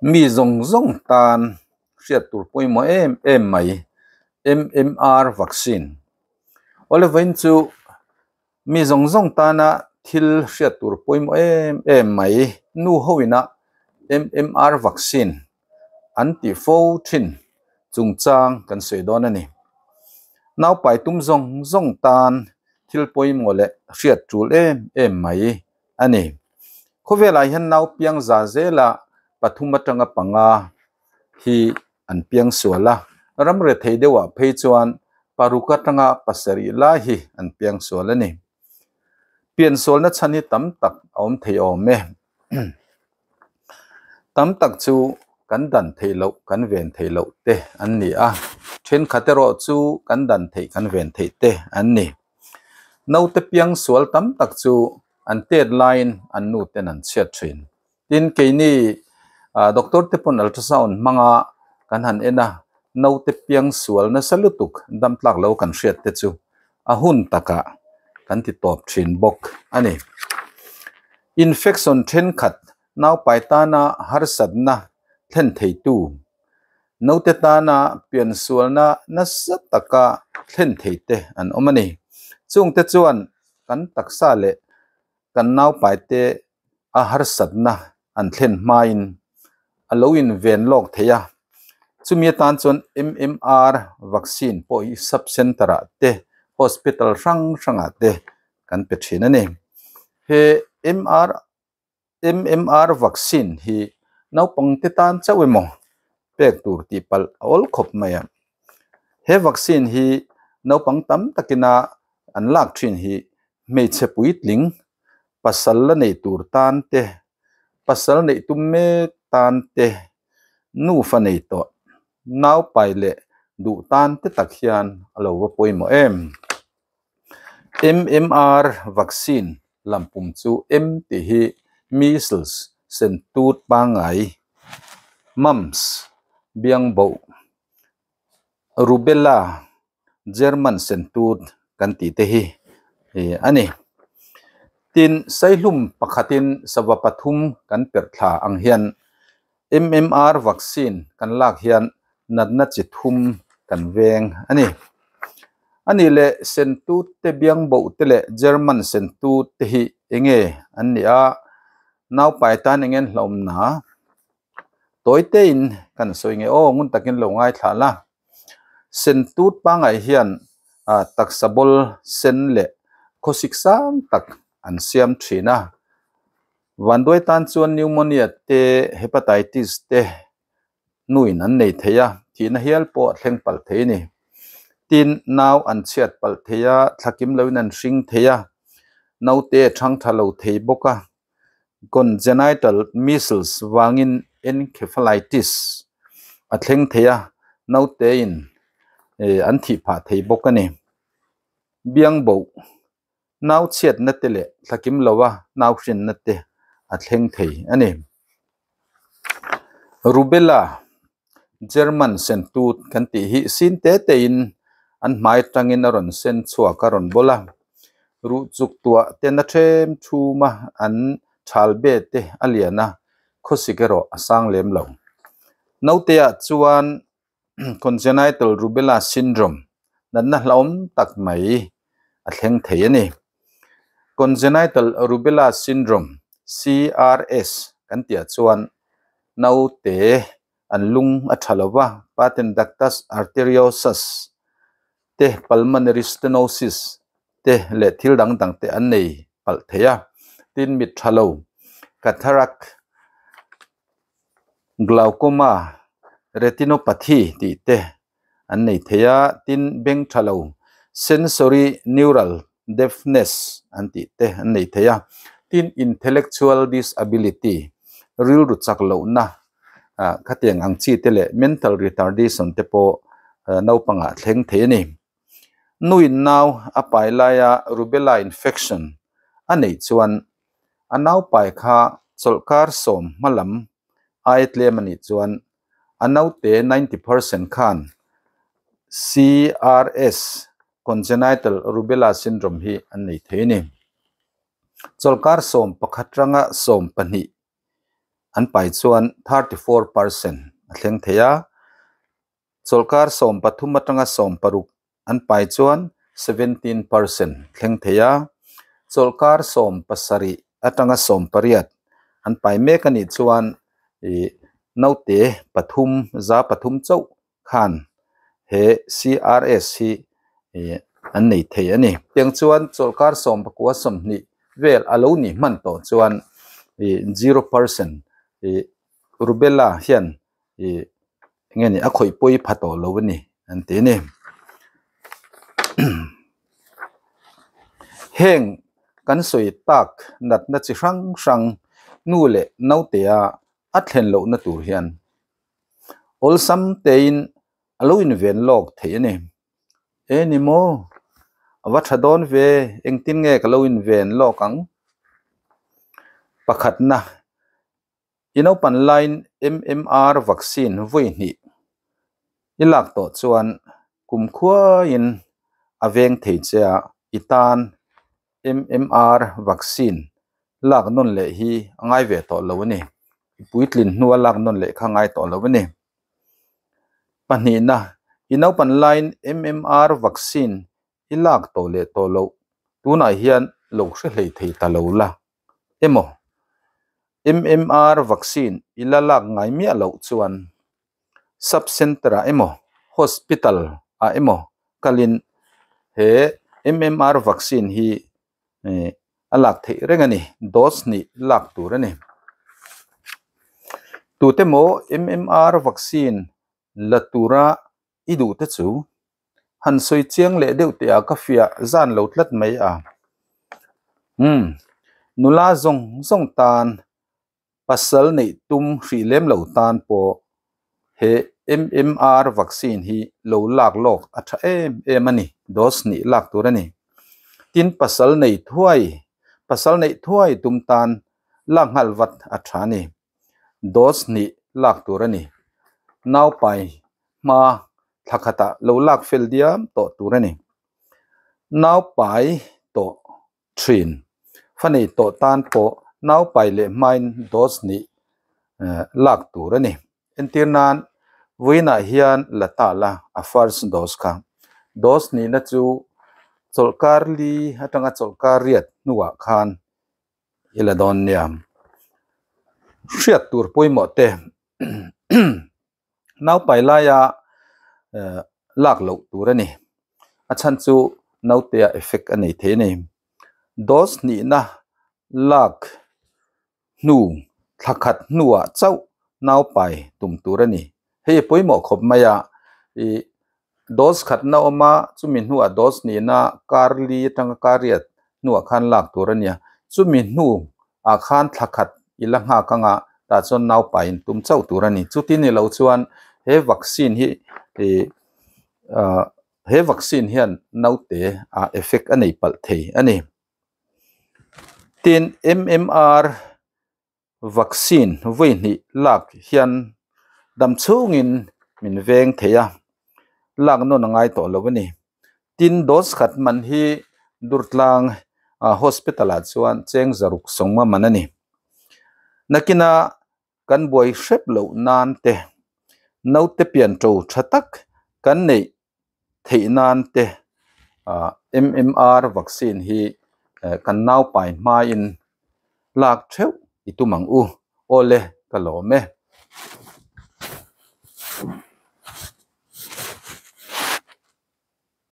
Mi zawng zawng tan hriat tur pawimawh em em mai MMR vaccine. Awle vawiin chu mi zawng zawng tana thil hriat tur pawimawh em em mai nu ho ina MMR vaccine an tih fo thin chungchang kan sawi dawn a ni. Naupai tum zawng zawng tan thil pawimawh leh hriat tul em em mai a ni. Khawvelah hian nau piang za zela pathum atanga panga hi an piang sual a, ram rethei deuhah phei chuan paruk atanga pasarih lai hi an piang sual a ni. Piansualna chhan hi tam tak a awm thei awm e. Tam tak chu kan dan theih loh kan ven theih loh te an ni a, thenkhat erawh chu kan dan theih kan ven theih te an ni. Naute piang sual tam tak chu an tet laiin an nu ten an chhiat thin. Tin, keini doctor te pawn ultrasound hmanga kan han en a, naute piang sual nasa lutuk dam tlak lo kan hriat te chu a hun takah kan ti tawp thin bawk a ni. Infection thenkhat naupai tana harsatna thlen theitu, naute tana piansualna nasa taka thlen thei te an awm a ni. Chungte chuan kan taksa leh kan naupaite a harsatna an thlen hmain a lo inven lawk thei a. Chumi atan chuan MMR vaccine pawh hi sub centre ah te hospital hrang hrangah te kan pe thin a ni. He MR MMR vaccine hi naupang te tan chauh emaw pek tur tih palh a awl khawp mai a. He vaccine hi naupang tam takina an lak thin hi hmeichhe puitling pasal la nei tur tan te, pasal neih tum mek tan te, nufa nei tawh naupai leh duh tan te tak hian a lo va pawimawh em. MMR vaccine lampum chu M tih hi measles, sentut pangngai, mumps, biangboh, rubella, German sentut kan tih te hi a ni. Tin, saihlum pakhatin sava pathum kan perh thla ang hian MMR vaccine kan lak hian natna chi thum kan veng a ni. A nih leh sentut te biangboh te leh German sentut te hi enge an nih a, naupai tan eng en hlauhna tawi tein kan sawi nge aw ngun takin lo ngaithla la. Sentut pangngai hian taksa bawl sen leh khawsik sang tak an siam thin a. Vanduai tan chuan pneumonia te, hepatitis te nuin an nei thei a, thihna hial pawh a thleng palh thei a ni. Tin, nau an chhiat palh thei a, thlakim loin an hring thei a, naute a thang tha lo thei bawk a. Congenital measles vangin encephalitis a thleng thei a, nautein an thih phah thei bawk a ni. Biangboh. Nau chhiatna te leh thlakim loa nau hrinna te a thleng thei a ni. Rubella, German sentut kan tih hi sin te tein an hmai atangin a rawn sen chhuak a rawn bawl a. Ruh chuk tuah ten a them thum a, an thal be te a lian a, khawsik erawh a sang lem lo. Naute ah chuan Congenital Rubella Syndrome natna hlauhawm tak mai a thleng thei a ni. Congenital Rubella Syndrome, CRS, kan tihah chuan naute an lung a tha lo va, patent ductus arteriosus te, pulmonary stenosis te leh thil dang dang te an nei palh thei a. Tin, mit tha lo, cataract, Glaucoma, retinopathy tih te an nei thei a, tin beng tha lo sensory neural deafness an tih te an nei thei a, tin intellectual disability rilru chak lohna ah khatiang ang chi te leh mental retardation te pawh naupangah thleng thei a ni. Nuin nau a pai laia rubella infection a neih chuan a naupai kha chawlhkar sawm hma lam ai tlem a nih chuan a naute 90% khan CRS, Congenital Rubella Syndrome, hi an nei thei a ni. Chawlhkar sawm pakhat ranga sawm pahnih. an pai chuan 34% a thleng thei a, chawlhkar 13 atanga 16 an pai chuan 17% thleng thei a, chawlhkar 17 atanga 18 an pai mek a nih chuan ih naute pathum za pathum chauh khan he CRS hi ih an nei thei a ni. Tiang chuan chawlhkar 19 20 vel a lo nih hman tawh chuan ih 0% ih rubella hian ih enge ni a khawih pawi pha tawh lo a ni an ti a ni. Heng kan sawi tak natna chi hrang hrang nu leh nautea a thlen lohna tur hian awlsam tein a lo inven lawk theih a ni. E ni maw? A va tha dawn ve, engtin nge ka lo inven lawk ang? Pakhatna. I naupan laiin MMR vaccine vawi hnih i lak tawh chuan kum khuaiin a veng thei che a, i tan MMR vaccine lak nawn leh hi a ngai ve tawh lo a ni. I puitlin hnua lak nawn leh kha a ngai tawh lo a ni. Pahnihna, i naupan laiin MMR vaccine i lak tawh leh tawh loh tunah hian lo hre hlei thei ta lo la emaw MMR vaccine i la lak ngai miah loh chuan sub centre ah emaw hospital ah emaw kalin he MMR vaccine hi a lak theih reng a ni dose hnih lak tur a ni. Tute maw MMR vaccine la tura i duh te chu han sawi chiang leh deuh teh a ka fiah zan lo tlat mai a. Umm nula zawng zawng tan pasal neih tum hrih lem lo tan pawh he MMR vaccine hi lo lak lawk a tha em em a ni, dose hnih lak tur a ni. Tin pasal nei thuai pasal neih thuai tum tan lak nghal vat a tha a ni. Dose hnih lak tur a ni. Naupai hma thla khatah lo lak fel diam tawh tur a ni. Naupai tawh thin. Fa nei tawh tan pawh naupai leh hmain dose hnih lak tur a ni. Entir nan vawiinah hian la ta la a first dose kha. Dose hnihna chu chawlhkar li atanga chawlhkar riat hnuah khan i la dawn nia. Hriat tur pawimawh te naupai laia lak loh tur a ni. A chhan chu nautea effect a nei thei a ni. Dose hnihna lak hnu thla khat hnuah chauh naupai tum tur a ni. Hei a pawimawh khawp mai a, ih dose khatna awm a, chumi hnuah dose hnihna kar li atanga kar riat hnuah khan lak tur a nia. Chumi hnu ah khan thla khat i la nghak anga tah chuan naupai in tum chauh tur a ni. Chuti ni lo chuan he vaccine hi ih ah he vaccine hian naute ah effect a nei palh thei a ni. Tin MMR vaccine vawi hnih lak hian dam chhungin min veng thei a, lak nawn a ngai tawh lo a ni. Tin dose khat man hi Durtlang hospital ah chuan cheng zaruk sawngma man a ni. Nakina kan buai hrep loh nan te, naute pian to tha tak kan neih theih nan te MMR vaccine hi kan naupai hmain lak theuh i tum ang u. Awle ka lawm e.